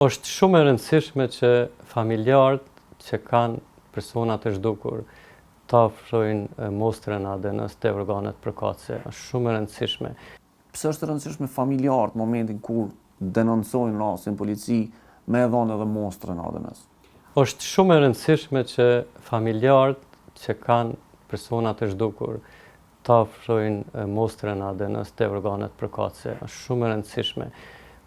Është shumë e rëndësishme që familjarët që kanë persona të zhdukur ta ofrojnë mostrën e ADN-së te organet përkatëse. Është shumë e rëndësishme. Pse është e rëndësishme familjarët në momentin kur denoncojnë rastin në polici me e dhënë edhe mostrën e ADN-së? Është shumë e rëndësishme që familjarët që kanë persona të zhdukur ta ofrojnë mostrën e ADN-së te organet përkatëse. Është shumë e rëndësishme.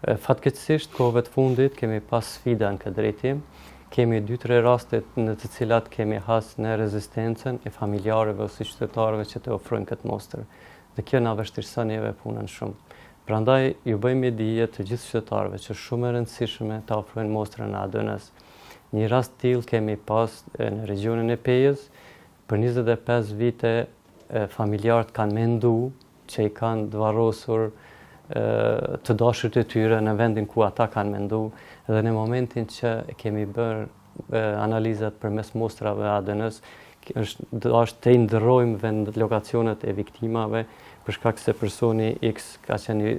Fatkeqësisht, kohëve të fundit kemi pas sfida në këtë drejtim. Kemi 2-3 raste në të cilat kemi has në rezistencën e familjarëve ose qytetarëve që të ofrojnë këtë mostër. Dhe kjo na vështirëson neve punën shumë. Prandaj ju bëjmë me dije të gjithë qytetarëve që është shumë e rëndësishme ta ofrojnë mostrën e ADN-së. Një rast të tillë kemi pas në regjionin e Pejës, Për 25 vite familjarët kanë mendu që i kanë të varrosur të dashurit e tyre në vendin ku ata kanë mendu dhe në momentin që kemi bërë analizat përmes mostrave ADN-së, është dashtë të ndërrojmë vend lokacionet e viktimave për shkak se personi X ka qenë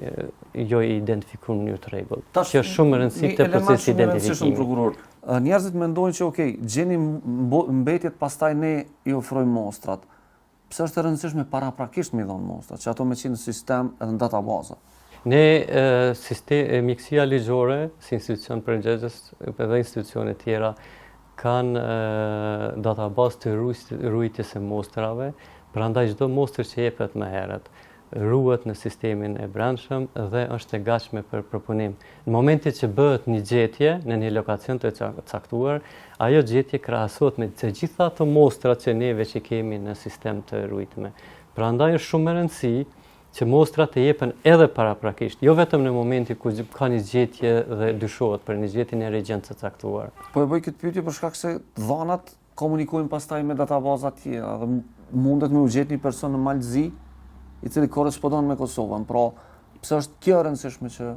jo i identifikuar në mënyrë të rregullt. Kjo është shumë e rëndësishme te procesi i identifikimit. Prokuror, Njerëzit mendojnë që ok, gjeni mbetjet pastaj ne i ofrojmë mostrat. Pse është e rëndësishme paraprakisht me i dhënë mostrat, që ato me qenë në sistem edhe në databaza? Ne, sistem, mjekësia ligjore, si institucion përgjegjës edhe institucione tjera, kanë databazë të ruajtjes së mostrave, prandaj çdo mostër që jepet më herët, ruhet në sistemin e brendshëm dhe është e gatshme për përpunim. Në momentin që bëhet një gjetje në një lokacion të caktuar, ajo gjetje krahasohet me të gjitha ato mostrat që ne veç i kemi në sistem të ruajtme. Prandaj është shumë me rëndësi që mostrat të jepen edhe paraprakisht, jo vetëm në momentin kur ka një gjetje dhe dyshohet për një gjetje në regjion të caktuar. Po e bëj këtë pyetje për shkak se dhanat komunikojnë pastaj me databaza tjera dhe mundet me u gjetë një person në Mal të Zi i cili korrespondon me Kosovën. Pra, pse është kjo e rëndësishme që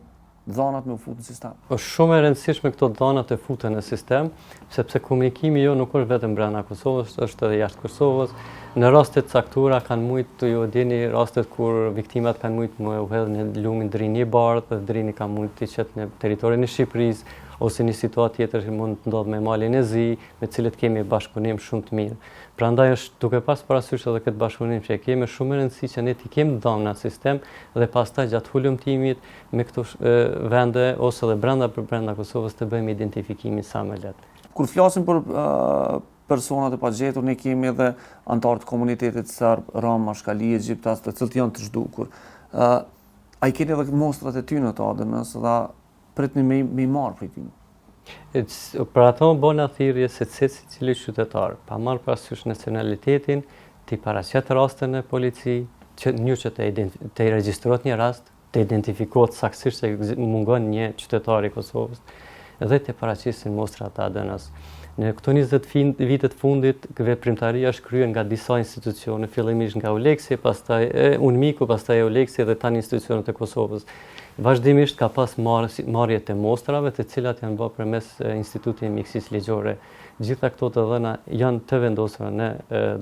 dhanat me u fut në sistem? Është shumë e rëndësishme këto dhana të futen në sistem, sepse komunikimi jo nuk është vetëm brenda Kosovës, është edhe jashtë Kosovës. Në raste të caktuara kanë mujt të ju dini rastet kur viktimat kanë mujt me u hedh në lumin Drini i Bardhë dhe Drini ka mujt t'i qet në territorin e Shqipërisë ose një situatë tjetër që mund të ndodhë me Malin e Zi, me të cilët kemi bashkëpunim shumë të mirë. Prandaj është duke pas parasysh edhe këtë bashkëpunim që e kemi, shumë me rëndësi që ne t'i kemi dhëna në sistem dhe pastaj gjatë hulumtimit me këto vende ose edhe brenda për brenda Kosovës të bëjmë identifikimin sa më lehtë. Kur flasim për personat e pagjetur, ne kemi edhe anëtarë të komunitetit serb, rom, ashkali, egjiptas, të cilët janë të zhdukur. A i keni edhe mostrat e tyre të ADN-së dhe pritni me, me i marrë prej tyre? Për ato bona thirrje se secili qytetar, pa marrë parasysh nacionalitetin, t'i paraqet rastin në polici, që një që të, të regjistrohet një rast, të identifikohet saktësisht se mungon një qytetar i Kosovës dhe të paraqesin mostrat e ADN-së. Në këto 20 vite të fundit, veprimtaria është kryer nga disa institucione, fillimisht nga EULEX-i, pastaj UNMIK-u, pastaj EULEX-i dhe tani institucionet e Kosovës. Vazhdimisht ka pas marrje të mostrave, të cilat janë bërë përmes Institutit të Mjekësisë Ligjore. Gjitha këto të dhëna janë të vendosura në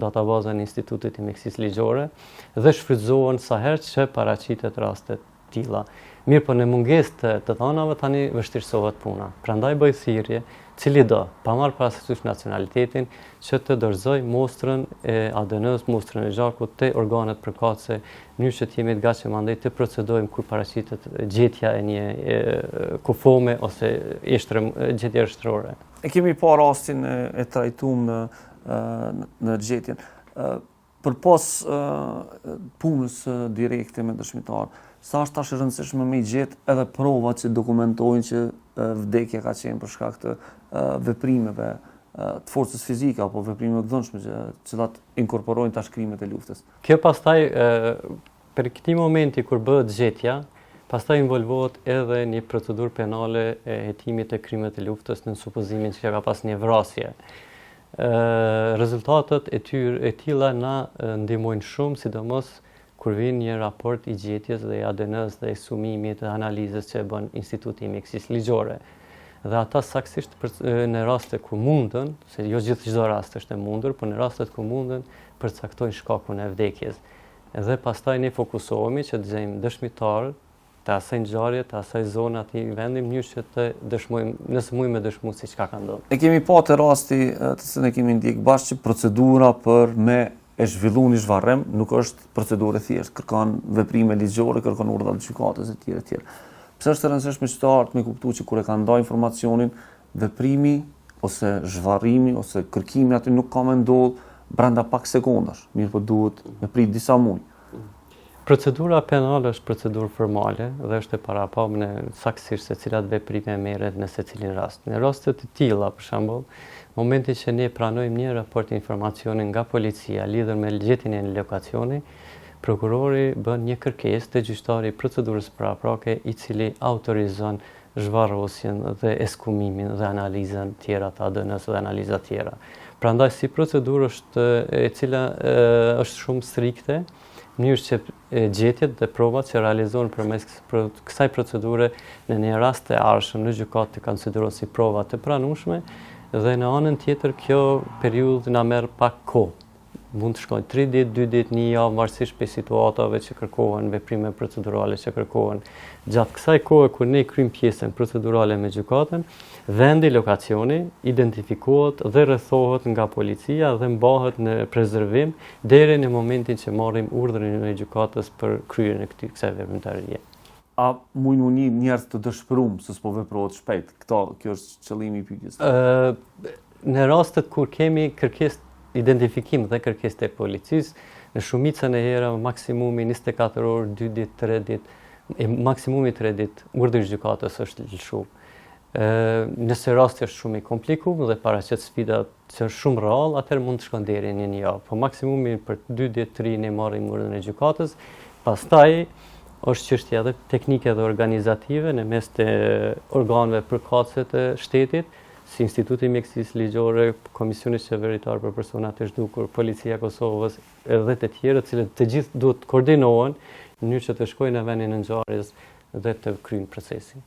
databazën e Institutit të Mjekësisë Ligjore dhe shfrytëzohen sa herë që paraqitet raste të tilla. Mirëpo në mungesë të të dhënave tani vështirësohet puna. Prandaj bëj thirrje cilido, pa marrë parasysh nacionalitetin, që të dorëzojë mostrën e ADN-së, mostrën e gjakut te organet përkatëse, në mënyrë që të jemi të gatshëm mandej të procedojmë kur paraqitet gjetja e një kufome ose eshtre, gjetje eshtrore. E kemi pa rastin e, e trajtum në, në gjetjen. Përpos punës direkte me dëshmitar, sa është tash e rëndësishme me i gjetë edhe provat që dokumentojnë që vdekja ka qenë për shkak të veprimeve të forcës fizike apo veprimeve të dhunshme që të cilat inkorporojnë tash krimet e luftës. Kjo pastaj për këtij momenti kur bëhet gjetja, pastaj involvohet edhe një procedurë penale e hetimit të krimeve të luftës në supozimin që ka pas një vrasje. Rezultatet e tyre e tilla na ndihmojnë shumë, sidomos kur vjen një raport i gjetjes dhe i ADN-së dhe i sumimit dhe analizës që e bën Instituti i Mjekësisë Ligjore. Dhe ata saktësisht në raste ku mundën, se jo gjithë çdo rast është e mundur, por në rastet ku mundën, përcaktojnë shkakun e vdekjes. Dhe pastaj ne fokusohemi që të gjejmë dëshmitarë. të asaj ngjarje, të asaj zone, atij vendi, në mënyrë që të dëshmojmë, nëse mujmë me dëshmu se çka ka ndodhur. E kemi pa te rasti të cilin e kemi ndjek bashkë që procedura për me e zhvillu një zhvarrim nuk është procedurë e thjeshtë, kërkon veprime ligjore, kërkon urdhra të gjykatës e tjera e tjera. Pse është e rëndësishme qytetarët me kuptu që kur e kanë nda informacionin, veprimi ose zhvarrimi ose kërkimi aty nuk ka me ndodh brenda pak sekondash, mirëpo duhet me prit disa muaj. Procedura penale është procedurë formale dhe është e parapame saktësisht se cilat veprime merret në secilin rast. Në raste të tilla, për shembull, momentin që ne pranojmë një raport informacioni nga policia lidhur me gjetjen e një lokacioni, prokurori bën një kërkesë te gjyqtari i procedurës paraprake i cili autorizon zhvarrosjen dhe ekshumimin dhe analizën tjera të ADN-së dhe analiza tjera. Prandaj si procedurë është e cila është shumë strikte, në mënyrë që gjetjet dhe provat që realizohen përmes kësaj procedure në një rast të ardhshëm në gjykatë të konsiderohen si prova të pranueshme dhe në anën tjetër kjo periudhë na merr pak kohë. Mund të shkojnë 3 ditë, 2 ditë, një javë, varësisht prej situatave që kërkohen, veprime procedurale që kërkohen. Gjatë kësaj kohe kur ne kryjmë pjesën procedurale me gjykatën, vendi, lokacioni identifikohet dhe rrethohet nga policia dhe mbahet në prezervim deri në momentin që marrim urdhrin e gjykatës për kryerjen e këtij kësaj veprimtarie. A mujnë m'u ni njerëz të dëshpërum se s'po veprohet shpejt? Këto, kjo është qëllimi i pyetjes. Ë në rastet kur kemi kërkesë identifikim dhe kërkesë të policisë, në shumicën e herave maksimumi 24 orë, 2 ditë, 3 ditë, e maksimumi 3 ditë urdhri i gjykatës është lëshu. Ë nëse rasti është shumë i komplikuar dhe paraqet sfida që është shumë rrallë, atëherë mund të shkon deri në një javë. Po maksimumi për 2 ditë, 3 ne marrim urdhrin e gjykatës. Pastaj është çështje edhe teknike dhe organizative në mes të organeve përkatëse të shtetit, si Instituti i Mjekësisë Ligjore, Komisioni Qeveritar për Personat e Zhdukur, Policia e Kosovës edhe të tjerë, të cilët të gjithë duhet të koordinohen në mënyrë që të shkojnë në vendin e ngjarjes dhe të kryejnë procesin.